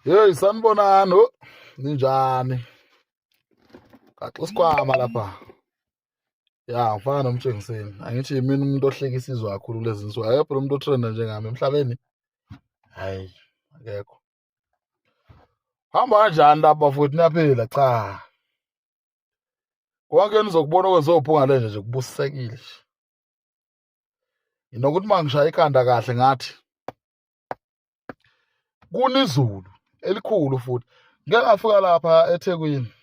Hey sanibonani oh, ninjani? Gaxa isikhwama lapha. Ya ngifana nomtshengiseni. Angithi yimina umuntu ohlekisa izwe kakhulu kulezi nsuku. Akekho phela umuntu otrenda njengami emhlabeni. Hayi, akekho. Hamba kanjani lapha futhi niyaphila? Cha. Konke nizokubona okwenziwa uphunga lenje nje kubusisekile nje. Nginokuthi uma ngishaya ikhanda kahle ngathi kuna izulu elikhulu futhi ngike ngafika lapha eThekwini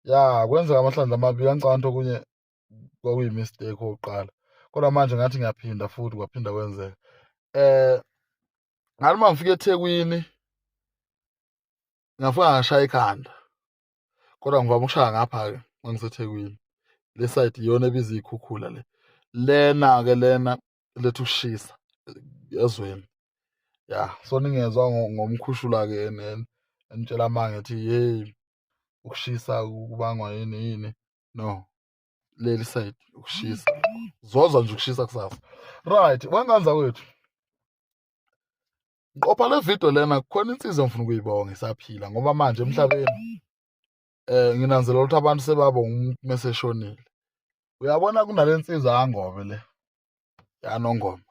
ya kwenzeka amahlandla amabili angicabanga ukuthi okunye kwakuyi-mistake okokuqala kodwa manje ngathi ngiyaphinda futhi kwaphinda kwenzeka ngathi uma ngifika eThekwini ngafika ngashaya ikhanda kodwa ngivame ukushaya ngapha-ke uma ngiseThekwini le side iyona ebiza iy'khukhula le lena-ke lena letha ukushisa ezweni ya so ningezwa ngomkhushula-ke enitshela amanga ethi hey ukushisa kubangwa yini yini no leli side ukushisa zozwa nje ukushisa kusasa right wanganza kwethu ngiqopha le video lena kukhona insizwa engifuna ukuyibonga isaphila ngoba manje emhlabeni eh nginanzelela ukuthi abantu sebabonga umuntu meseshonile uyabona kunale nsizwa yangobe le yanongoma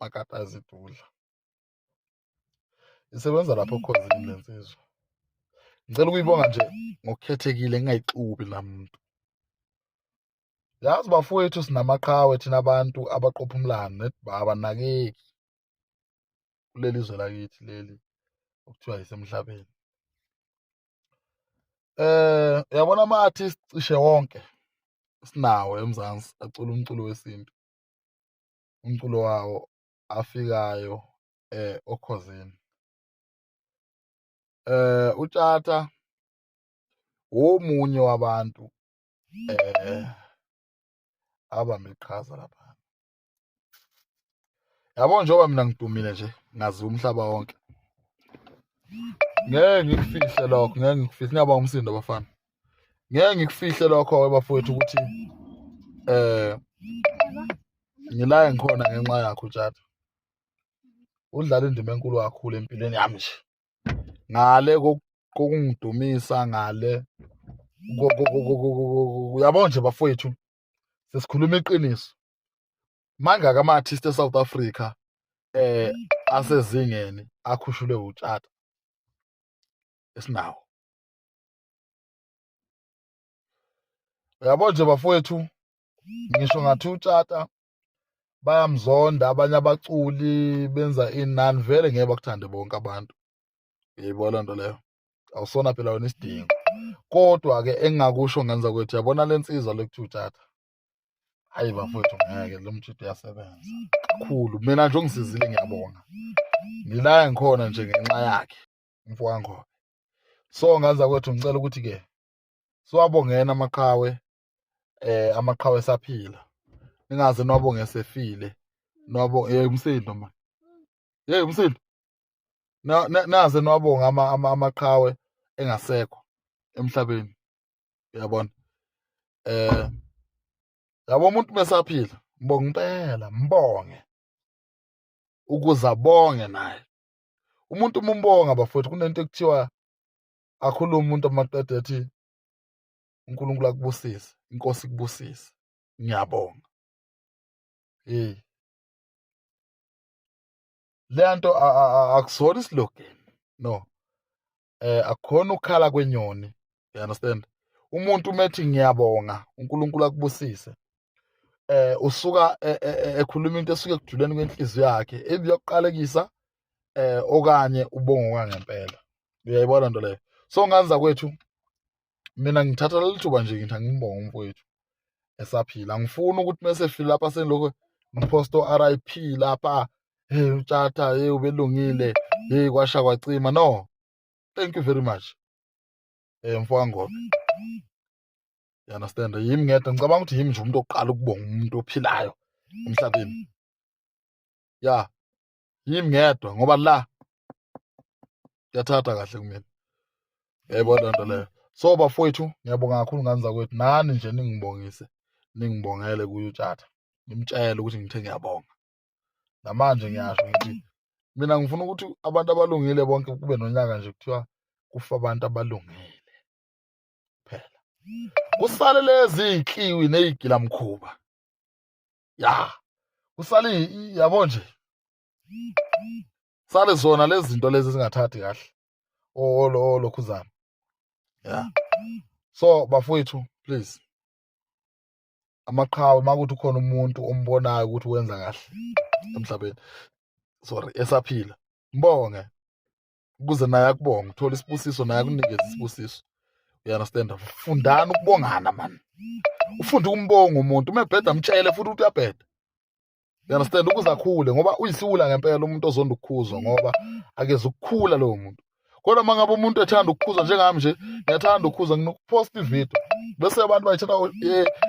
makata azidudla isebenza lapho okhozini le nsizwa ngicela ukuyibonga nje ngokukhethekile ngingayixubi namuntu yazi bafowethu sinamaqhawe thina abantu abaqopha umlando abanakeki kuleli zwe lakithi leli okuthiwa yisemhlabeni eh uyabona ama artist cishe wonke sinawo eMzansi acula umculo wesintu umculo wawo afikayo eh okhozini eh uTshatha womunye wabantu eh abambe iqhaza lapha yabo njengoba mina ngidumile nje ngaziwa umhlaba wonke ngeke ngikufihle lokho ngeke ngikufihle ngiyabonga umsindo bafana ngeke ngikufihle lokho bafowethu ukuthi eh ngila ngikhona ngenxa yakho Tshatha udlala indima enkulu kakhulu empilweni yami nje ngale kokungidumisa ngale uyabo nje bafowethu sesikhuluma iqiniso mangaka ama-artist e-South Africa eh asezingeni akhushulwe uTshatha esinawo uyabo nje bafowethu ngisho ngathi uTshatha bayamzonda abanye abaculi benza inani vele ngeke bakuthande bonke abantu uyayibona nto leyo awusona phela wena isidingo kodwa-ke engingakusho ngenza kwethu yabona le nsizwa le kuthiwa uTshatha hayi bafowethu ngeke lo mjito uyasebenza kakhulu mina nje ungisizile ngiyabonga ngila ngikhona nje ngenxa yakhe umfo wangobe so ngenza kwethu ngicela ukuthi-ke siwabongena amaqhawe eh amaqhawe saphila ningaze niwabonge sefile niwabonge hey umsindo man hey umsindo naze niwabonga amaqhawe engasekho emhlabeni uyabona eh yabo umuntu mesaphila mbonga impela mbonge ukuze abonge naye umuntu uma umbonga bafowethu kunento ekuthiwa akhulume umuntu amaqede ethi uNkulunkulu akubusise inkosi ikubusise ngiyabonga hey leyanto akusona islogan no eh akukhona ukukhala kwenyoni you understand umuntu umethi ngiyabonga uNkulunkulu akubusise eh usuka e, e, e, ekhuluma into esuke ekujuleni kwenhliziyo yakhe ebiyokuqalekisa eh okanye ubongo kwangempela uyayibona nto leyo so nganza kwethu mina ngithatha leli thuba nje ngithi angimbonge umfowethu esaphila ngifuna ukuthi mese file lapha sengilokhu ngiphosta o-RIP lapha hey uTshatha hey ubelungile hey kwasha kwacima no thank you very much eh mfowangona you understand yimi ngedwa ngicabanga ukuthi yimi nje umuntu oqala ukubonga umuntu ophilayo emhlabeni ya yimi ngedwa ngoba la kuyathatha kahle kumina yayibona nto leyo so bafowethu ngiyabonga kakhulu ngane zakwethu nani nje ningibongise ningibongele kuye uTshatha ngimtshele ukuthi ngithe ngiyabonga namanje ngiyasho ngithi Mina ngifuna ukuthi abantu abalungile bonke kube nonyaka nje kuthiwa kufa abantu abalungile phela, kusale lezi iy'kliwi ney'gilamkhuba, ya, kusale, yabo nje, sale zona lezi zinto lezi ezingathathi kahle olokhuzana, ya. So bafowethu, please, amaqhawe, makuthi ukhona umuntu ombonayo ukuthi wenza kahle emhlabeni, sorry, esaphila, mbonge ukuze naye akubonge, uthole isibusiso, naye akunikeze isibusiso, you understand? Fundani ukubongana man, ufunde ukumbonga umuntu uma ebheda, mtshele futhi ukuthi uyabheda, you understand, ukuze akhule, ngoba uyisiwula ngempela umuntu ozonda ukukhuzwa, ngoba akeze ukukhula lowo muntu. Kodwa uma ngabe umuntu ethanda ukukhuzwa njengami nje, ngiyathanda ukukhuza, nginokuphosta ividiyo bese abantu bayithatha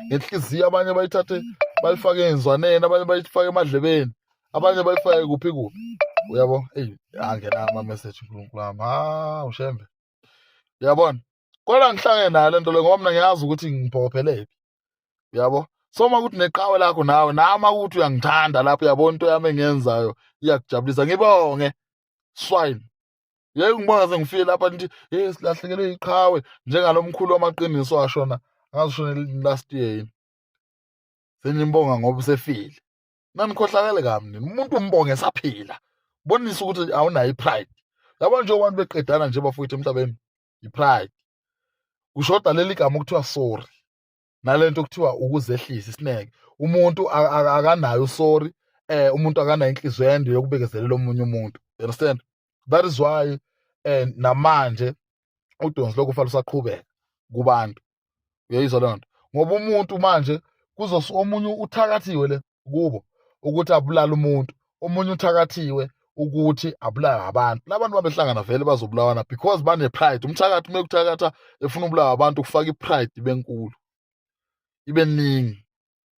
ngenhliziyo, abanye bayithathe bayifake ey'nzwaneni, abanye bayifake emadlebeni, abanye bayifake kuphi kuphi, uyabo. Eyi, angena ama-message, uNkulunkulu wami, ha, ushembe, uyabona. Kodwa ngihlangene nayo lento le ngoba mina ngiyazi ukuthi ngiphokophelephi, uyabo. So uma kuthi neqhawe lakho nawe, nawe uma kuthi uyangithanda lapho, uyabona, into yami engiyenzayo iyakujabulisa, ngibonge swine. Yeke ngibona sengifike lapha nithi, hey, silahlekelwe iqhawe, njengalo mkhulu wamaqiniso washona, angazi ushone last year yini, senimbonga ngoba usefile. Nanikhohlakele kabi nini. Umuntu umbonge esaphila, bonisa ukuthi awunayo i-pride. Yabo nje abantu beqedana nje bafowethu emhlabeni, i-pride kushoda leli gama okuthiwa sorry, nalento okuthiwa ukuzehlisa, isineke. Umuntu akanayo sorry, umuntu akanayo inhliziyo ende yokubekezelela omunye umuntu, you understand? That is why namanje udonsi lokufa lusaqhubeka kubantu, uyayizwa leyo nto? Ngoba umuntu manje kuzos omunye uthakathiwe le kubo ukuthi abulale umuntu, omunye uthakathiwe ukuthi abulawe abantu. Labantu babehlangana vele bazobulawana because bane-pride. Umthakathi uma ekuthakatha efuna ukubulawa abantu, kufaka i-pride ibe nkulu, ibe ningi,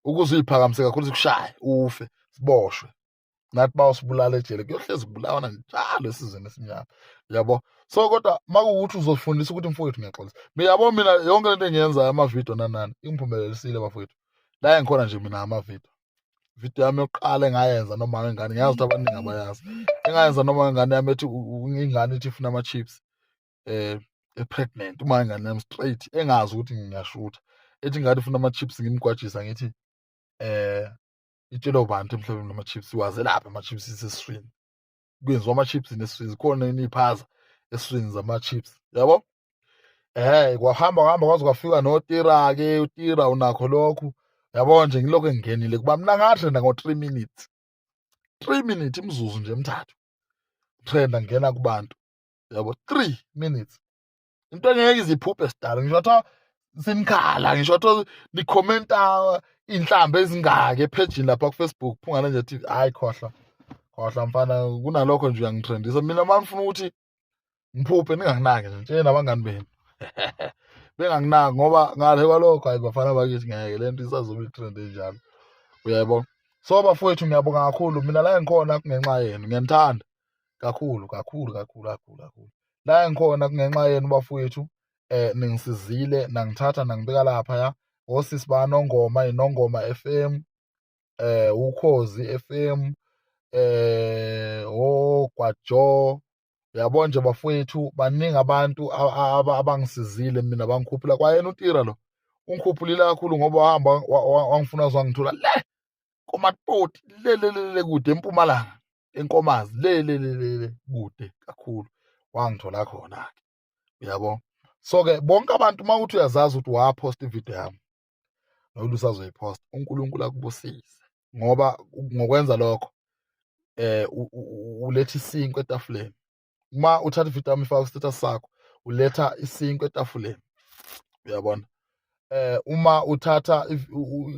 ukuze uyiphakamise kakhulu, sikushaye ufe, siboshwe nathi, bawusibulala ejele, kuyohlezi kubulawana njalo esizweni esimnyama, yabo. So kodwa makuwukuthi uzofundisa ukuthi, mfowethu, ngiyaxolisa mina, yabo, mina yonke lento engiyenzayo, amavidiyo nanani, ingiphumelelisile bafowethu la engikhona nje mina. Amavidiyo, video yami yokuqala engayenza noma wengane, ngiyazi ukuthi abaningi abayazi, engayenza noma wengane yami ethi ingane ithi ifuna ama-chips, e-pregnant, uma ingane yami straight engazi ukuthi ngiyashutha, ethi ingane ifuna ama-chips, ngimgwajisa ngithi itshelo bantu emhlabeni nama-chips wazelapha ama-chips isesiswini, kwenziwa ama-chips nesiswini, zikhona iy'phaza esiswini zama-chips, yabo. Kwahamba kwahamba kwaze kwafika noTira-ke, uTira unakho lokhu, yabo nje, ngilokhu engingenile kuba mina ngatrenda ngo-3 minutes, 3 minutes, imizuzu nje emithathu trenda, ngena kubantu, yabo, 3 minutes, into engeke iziphuphe sidala. Ngisho kuthiwa sinikhala, ngisho kuthiwa nikhomenta iy'nhlambi ezingaki ephejini lapha ku-Facebook, Phungana nje TV, hhayi, khohlwa, khohlwa mfana. Kunalokho nje uyangitrendisa mina. Uma ngifuna ukuthi ngiphuphe, ninganginaki nje, nitshele nabangani benu benganginaki, ngoba ngale kwalokho, hayi bafana bakithi, ngeke le nto isazobe i-trend enjalo, uyayibona. So bafowethu, ngiyabonga kakhulu. Mina la engikhona kungenxa yenu, ngiyanithanda kakhulu kakhulu kakhulu kakhulu kakhulu. La engikhona kungenxa yenu bafowethu, ningisizile, nangithatha nangibeka lapha, ya, osisi banongoma, inongoma FM, Ukhozi FM, ogwajo, uyabona nje bafowethu, baningi abantu abangisizile mina, bangikhuphula. Kwayena uTira lo ungikhuphulile kakhulu, ngoba wahamba wangifuna wangithola le komatipoti, le le le le kude eMpumalanga, eNkomazi, le le le le kude kakhulu, wangithola khona ke, uyabo. So ke bonke abantu, uma uthi uyazazi ukuthi waphosta ividiyo yami nokuthi usazoyiphosta, uNkulunkulu akubusise, ngoba ngokwenza lokho uletha isinkwa etafuleni. Uma uthatha ividiyo yami ifaka status sakho, uletha isinkwa etafuleni, uyabona. Uma uthatha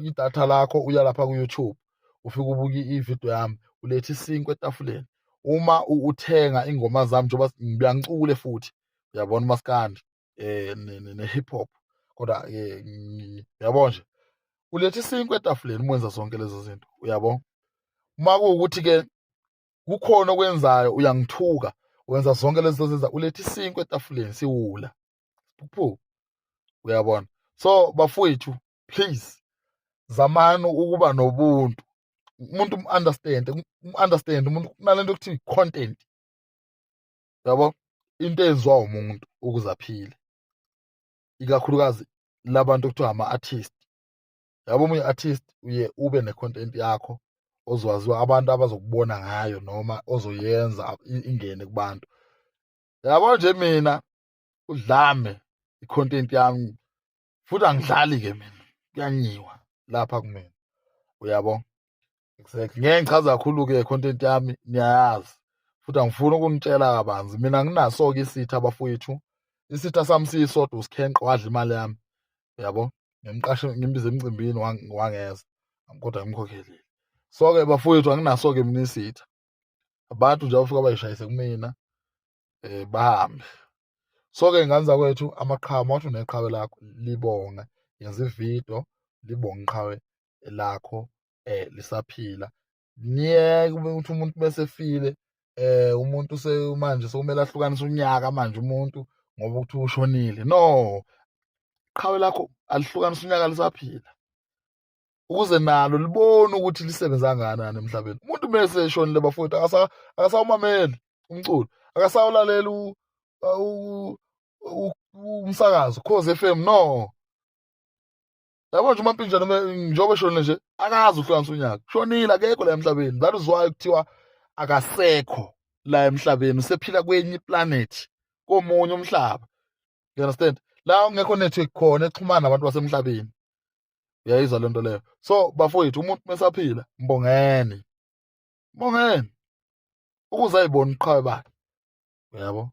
idatha lakho uya lapha ku YouTube, ufike ubuka ividiyo yami, uletha isinkwa etafuleni. Uma uthenga ingoma zami, njengoba ngiyangicule futhi, uyabona, umaskandi ne hip hop, kodwa uyabo nje, uletha isinkwa etafuleni uma wenza zonke lezo zinto, uyabo. Uma kuwukuthi ke kukhona okwenzayo, uyangithuka, wenza zonke lezo zinto, uletha isinkwa etafuleni, siwula phuphu, uyabona. So bafowethu, please, zamani ukuba nobuntu. Umuntu um-understand, um-understand umuntu. Kunalento ekuthiwa i-content, yabo, into eyenziwa umuntu ukuze aphile, ikakhulukazi labantu okuthiwa ama-artist, yabo. Uma uyi-artist uye ube ne-content yakho ozowaziwa abantu abazokubona ngayo noma ozoyenza ingene kubantu, yabo. Nje mina udlame i-content yami, futhi angidlali-ke mina, kuyanyiwa lapha kumina, uyabo. Exactly, ngeke ngichaze kakhulu-ke, content yami niyayazi, futhi angifuni ukunitshela kabanzi. Mina nginaso-ke isitha, abafowethu. Isitha sami siyisodwa, usikhenqe, wadla imali yami, yabo. Ngimqashe, ngimbize emcimbini, wangeza, kodwa ngimkhokhelile. So-ke bafowethu, anginaso-ke mina isitha. Abantu nje abafika bayishayise kumina, bahambe. So-ke ngane zakwethu, amaqhawe, mawuthi uneqhawe lakho, libonge, yenza ividiyo, libonge iqhawe lakho lisaphila. Niyeke ukuthi umuntu mesefile, umuntu manje sekumele ahlukanise unyaka manje umuntu ngoba kuthiwa ushonile. No, iqhawe lakho alihlukanise unyaka lisaphila, ukuze nalo libone ukuthi lisebenza kangakanani emhlabeni. Umuntu mese eshonile, bafowethu, akasawumameli umculo, akasawulalela umsakazo, Khozi FM, no. Yabo nje uMampintsha, noma njengoba eshonile nje, akazi uhlukanisa unyaka. Shonile, akekho la emhlabeni. That is why kuthiwa akasekho la emhlabeni, usephila kwenye iplanet, komunye umhlaba, you understand, la kungekho network khona exhumana nabantu basemhlabeni. Uyayizwa lento leyo? So bafowethu, umuntu mesaphila, mbongeni, mbongeni ukuze ayibone uqhawe bakhe, uyabo.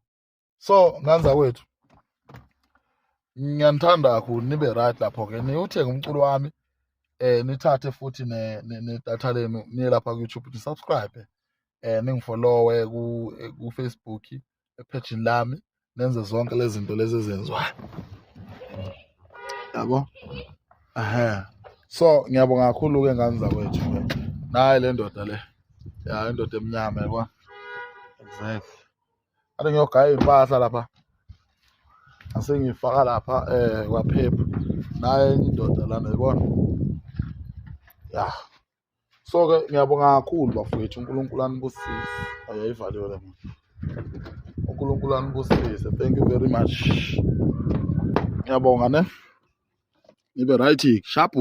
So ngane zakwethu, ngiyanithanda kakhulu. Nibe right lapho-ke, niwuthenge umculo wami, nithathe futhi nedatha lenu, niye lapha ku-YouTube, ni-subscribe, ningifollowe ku-Facebook ephejini lami, nenze zonke lezi zinto lezi ezenziwayo, yabo. Ehe, so ngiyabonga kakhulu-ke, ngane zakwethu. Nayi le ndoda le ya, indoda emnyama, yabo. Exactly, ade ngiyogaya iy'mpahla lapha, asengiyifaka lapha kwaphepha. Naye enye indoda lana, yibona ya. So-ke ngiyabonga kakhulu, bafowethu. UNkulunkulu anibusise. Ayayivaliwe le muntu. UNkulunkulu anibusise. Thank you very much, ngiyabonga ne. Nibe right, sharp.